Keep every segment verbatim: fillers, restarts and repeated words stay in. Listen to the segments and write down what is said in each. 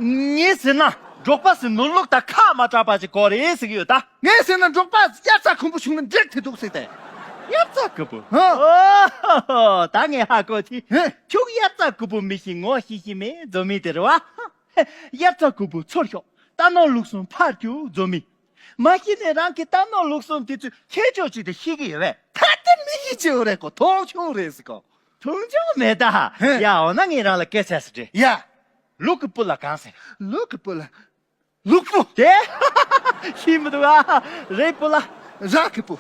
ངས་ཟེར་ན་འབྲོག་པ་ཟེར་ནོར་ལུག་དང་ཁ་མ་གྲགས་པ་ཅིག་གོ་རེད་ཟེར་གི་ཡོད་ད། ངས་ཟེར་ན་འབྲོག་པ་དབྱར་རྩྭ་དགུན་འབུ་བྱུང་ན་འགྲིག་དེ་འདུག་ཟེར་ཏེ། དབྱར་རྩྭ་དགུན་འབུ། ཧ། ཨོ་ད་ངས་ཧ་གོ་ཐི། ཧེ། ཁྱོད་དབྱར་རྩྭ་དགུན་འབུ་མི་ཤེས་ངོ་ཤེས་ཤེས་མེད་འཛོ་མི་དེ་རེད་བ། དབྱར་རྩྭ་དགུན་འབུ་ཚུར་ཤོག་རྟ་ནོར་ལུག་གསུམ་ཕར་རྒྱུག་འཛོ་མི། མ་ཤེས་ནས་རང་གི་རྟ་ནོར་ལུག་གསུམ་དེ་ཚོས་ཁྱེད་ཆོག་ཅིག་དེ་ཤེས་གི་ཡོད་པས། ད་དེ་མི་ཤེས་ཅི་ཡོད་རེད་གོ་མཐོང་ཆུང་རེད་ཟེར་གོ་མཐོང་ཆུང་མེད་ད། ཧེ། ཡ་འོ་ན་ངས་རང་ལ་སྐད་ཆ་ཟེར་དྲི། ཡ། ལུག་གི་སྤུ་ལ་གང་ཟེར། ལུག་གི་སྤུ་ལ། ལུག་སྤུ། དེ། ཤེས་མི་འདུག་ཨ། རའི་སྤུ་ལ། ར་གི་སྤུ།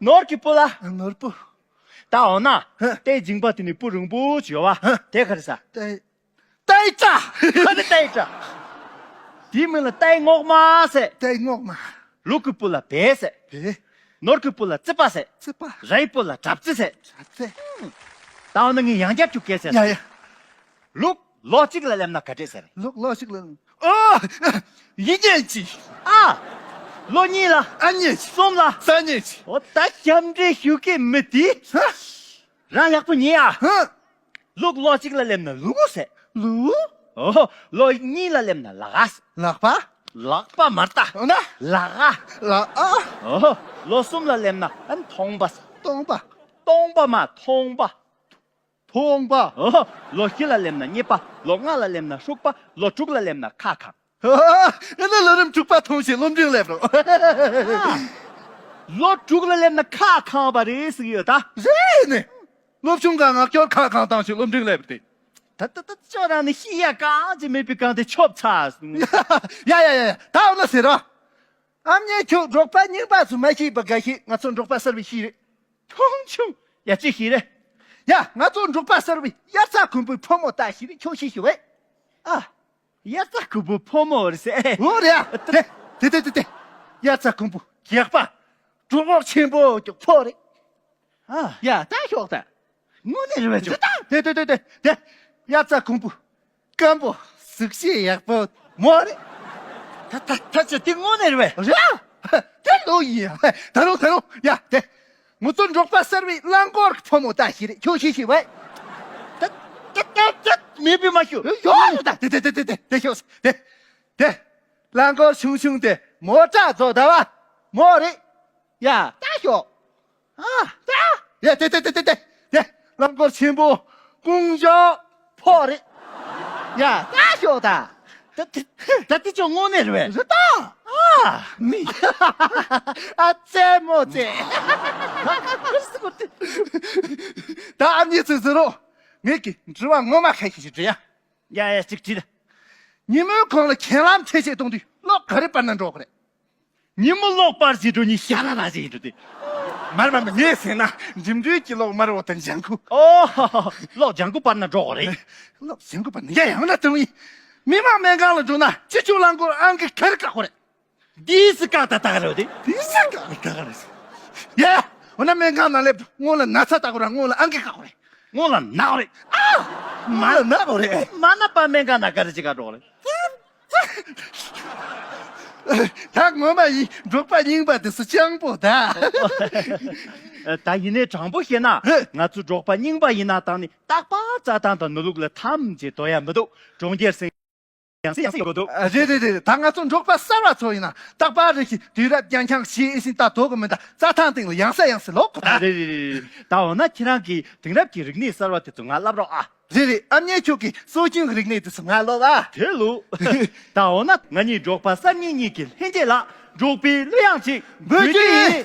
ནོར་གི་སྤུ་ལ། ནོར་སྤུ། ད་འོ་ན། ཧ། རྟའི་མཇིང་པ་དེ་ནི་སྤུ་རིང་པོ་ཅིག་ཡོད་བ། ཧ། དེ་ག་རེ་ཟ། རྟའི། རྟའི་སྒྲ། ག་རེ་རྟའི་སྒྲ། དེའི་མིང་ལ་རྟའི་རྔོག་མ་ཟེར། རྟའི་རྔོག་མ། ལུག་གི་སྤུ་ལ་བལ་ཟེར། བལ། ནོར་གི་སྤུ་ལ་རྩིད་པ་ཟེར། རྩིད་པ། རའི་སྤུ་ལ་གྲབས་རྩི་ཟེར། གྲབས་རྩི། ད་འོ་ན་ངས་ཡང་བསྐྱར་ཅིག་སྐད་ཆ་ཟེར། ཡ་ཡ། ལུག་ལོ་གཅིག་ལ་སླེབས་ན་ག་འདྲས་ཟེར། ལུག་ལོ་གཅིག་ལ། ཨོ། ཡིན་ཉན་གཅིག་ཨ། ལོ་གཉིས་ལ། ཨ་ཉན་གཅིག་གསུམ་ལ། ས་ཉན་གཅིག་ཨོ་ད་ཞབས་འདྲེན་ཞུ་མཁན་མི་དེ། ཧ། རང་ཡག་པོ་ཉན་ཨ། ཧ། ལུག་ལོ་གཅིག་ལ་སླེབས་ན་ལུ་གུ་ཟེར། ལུ། ཨོ། ལོ་གཉིས་ལ་སླེབས་ན་ལ་ག་ཟེར། ལག་པ། ལག་པ་མ་རེད་ད། འོ་ན། ལ་ག་ལ་ཨ། ཨོ། ལོ་གསུམ་ལ་སླེབས་ན་ཨ་ནི་ཐོང་པ་ཟེར། སྟོང་པ། སྟོང་པ་མ་ཐོང་པ། ཐོང་པ། ཨོ། ལོ་བཞི་ལ་སླེབས་ན་རྙེད་པ། ལོ་ལྔ་ལ་སླེབས་ན་ཤུག་པ། ལོ་དྲུག་ལ་སླེབས་ན་ཁ་གང་། ཨ་ནི་ལོ་རིམ་དྲུག་པ་ཐོང་ཞིག་སློབ་འབྲིང་སླེབས་རོགས། ལོ་དྲུག་ལ་སླེབས་ན་ཁ་གང་བ་རེད་ཟེར་གི་ཡོད་ད། རེད་ནི། སློབ་ཆུང་ག་ངག་སྐྱོར་ཁ་གང་བཏང་ཞིག་སློབ་འབྲིང་སླེབས་ཏེ། ད་ད་ད་ཅོ་རང་ནི་ཤི་ཡ་གང་ཅི་མེད་པའི་གང་དེ་ཆོབ་ཚ། ཡ་ཡ་ཡ་ཡ་ད་འོ་ན་ཟེར་རོ། ཨ་མྱེས་ཁྱོད་འབྲོག་པ་རྙིང་པ་ཚོ་མ་ཤེས་པ་དགའ་ཤེས། ང་ཚོ་འབྲོག་པ་གསར་བའི་ཤེས་རེད། ཐོང་ཆུང་ཡ་ཅི་ཤེས་རེད། ཡ་ང་ཚོ་འབྲོག་པ་གསར་བའི་དབྱར་རྩྭ་དགུན་འབུའི་ཕོ་མོ་ལྟ་ཤེས་རེད། ཁྱོད་ཤེས་ཤེས་བས། ཨ། དབྱར་རྩྭ་དགུན་འབུ་ཕོ་མོ་རེད་ཟེར། འོ་རེད་ཨ། དེ་དེ་དེ་དེ་དེ། དབྱར་རྩྭ་དགུན་འབུ་རྒྱགས་པ། གྲོད་ཁོག་ཆེན་པོ་གི་ཕོ་རེད། ཨ། ཡ་ད་ཤོག་ད། དངོས་གནས་རེད་བས་ཅོ། དེ་དེ་དེ་དེ་དེ། དབྱར་རྩྭ་དགུན་འབུ་སྐམ་པོ་གཟུགས་བྱད་ཡག་པོ་མོ་རེད། ད་ད་ད་ཅི་དེ་དངོས་གནས་རེད་བས། རེད་ཨ། དེ་ལོ་ཡིན་ཡ། ད་རུང་ད་རུང་ཡ་དེ། ང་ཚོ་འབྲོག་པ་གསར་བའི་རླངས་འཁོར་གྱི་ཕོ་མོ་ལྟ་ཞིག་རེད། ཁྱོད་ཤེས་ཤེས་བས། ད་ད་ད་ད་མེད་པའི་མ་ཤོད། ཡོ་ཡོ་ད་དེ་དེ་དེ་དེ་དེ་དེ་ཤོད་དེ། དེ། རླངས་འཁོར་ཆུང་ཆུང་དེ་མོ་ཊ་ཚོ་ད་བ་མོ་རེད། ཡ་ད་ཤོད། ཨ་ད། ཡ་དེ་དེ་དེ་དེ་དེ་དེ། རླངས་འཁོར་ཆེན་པོ་ཀུང་ཇོ་ཕོ་རེད། ཡ་ད་ཤོད་ད། ད་དེ་ད་དེ་ཅོ་དངོས་གནས་རེད་བས། རེད་ད། ཨ་མི། ཨ་ཙེ་མོ་ཙེ། ད་ཨ་མྱེས་ཚོས་ཟེར་རོ། ངེད་ཀྱི་དྲི་བ་ངོ་མ་ཁ་ཤས་ཤིག་དྲི་ཡ། ཡ་ཡ་གཅིག་དྲིས། ཉིན་མོའི་གོང་ལ་གྱེན་ལམ་ཐེ་ཆེ་གཏོང་དུས་གློག་ག་རེ་སྤར་ན་འགྲོ་གི་རེད། ཉིན་མོ་གློག་སྤར་ཞིག་འགྲོ་ཉིན་ཤ་ར་ར་ཞིག་འགྲོ་དེ། མར་མར་མར་ངས་ཟེར་ན་འགྲིམ་འགྲུལ་གྱི་གློག་དམར་པོ་དང་ལྗང་ཁུ། ཨོ། གློག་ལྗང་ཁུ་སྤར་ན་འགྲོ་གི་རེད། གློག་ལྗང་ཁུ་སྤར་ན་ཡ་ཡང་ན་དུང་ཡིན། མི་མང་སྨན་ཁང་ལ་འགྲོ་ན་སྤྱི་སྤྱོད་རླངས་འཁོར་ཨང་ཀི་ག་རེ་བཀག་གི་རེད། ཌི་སི་བཀག་ད་བཏགས་རེད་དེ། ཌི་སི་བཀག་ད་བཏགས་རེད། ཡ། འོ་ན་སྨན་ཁང་ནང་སླེབས་སྔོན་ལ་ན་ཚ་བཏགས་དགོས་ར་སྔོན་ལ་ཨང་ཀི་བཀག་དགོས་རེད། སྔོན་ལ་ན་དགོས་རེད། ཨ། མ་ན་དགོས་རེད། མ་ན་པ་སྨན་ཁང་ནང་ག་རེ་བྱེད་ག་འགྲོ་གི་རེད། ད་ངོ་མ་ཡིན་འབྲོག་པ་རྙིང་པ་དེ་སུ་སྤྱང་པོ་ད། ད་ཡིན་ནའི་དྲང་པོ་བཤད་ན་ཧེ། ང་ཚོ་འབྲོག་པ་རྙིང་པ་ཡིན་ན་ད་ནི་རྟག་པར་རྩྭ་ཐང་དང་ནོར་ལུག་ལ་ཐམས་ཅད་དོ་ཡ་མི་འདུག་གྲོང་ཁྱེར་སེང་ཡང་སེ་ཡང་སེ་ཡོད་འདུག་ཨ། རེད་རེད་རེད། ད་ང་ཚོ་འབྲོག་པ་གསར་བ་ཚོ་ཡིན་ན་རྟག་པར་རེ་ཞིག་དུས་རབས་རྒྱང་འཁྱམས་ཤིག་ཨེ་ཤིང་ད་དོ་གི་མི་འདའ་རྩྭ་ཐང་སྟེང་ལ་ཡང་སེ་ཡང་སེ་ལོག་གོ་ད། ཨ། རེད་རེད་རེད་རེད། ད་འོ་ན་ཁྱེད་རང་གིས་དེང་རབས་ཀྱི་རིག་གནས་གསར་བ་དེ་ཚོ་ང་བསླབ་རོགས་ཨ། རེད་རེད། ཨ་མྱེས་ཁྱོད་ཀྱིས་སྲོལ་རྒྱུན་གྱི་རིག་གནས་དེ་ཚོ་ང་སློབ་ཨ། དེ་ལུགས། ད་འོ་ན་ང་གཉིས་འབྲོག་པ་གསར་རྙིང་གཉིས་ཀྱི་ལྷན་སྐྱེས་ལ་འབྲོག་པའི་གླུ་དབྱངས་ཅིག་འབུལ་རྒྱུ་ཡིན།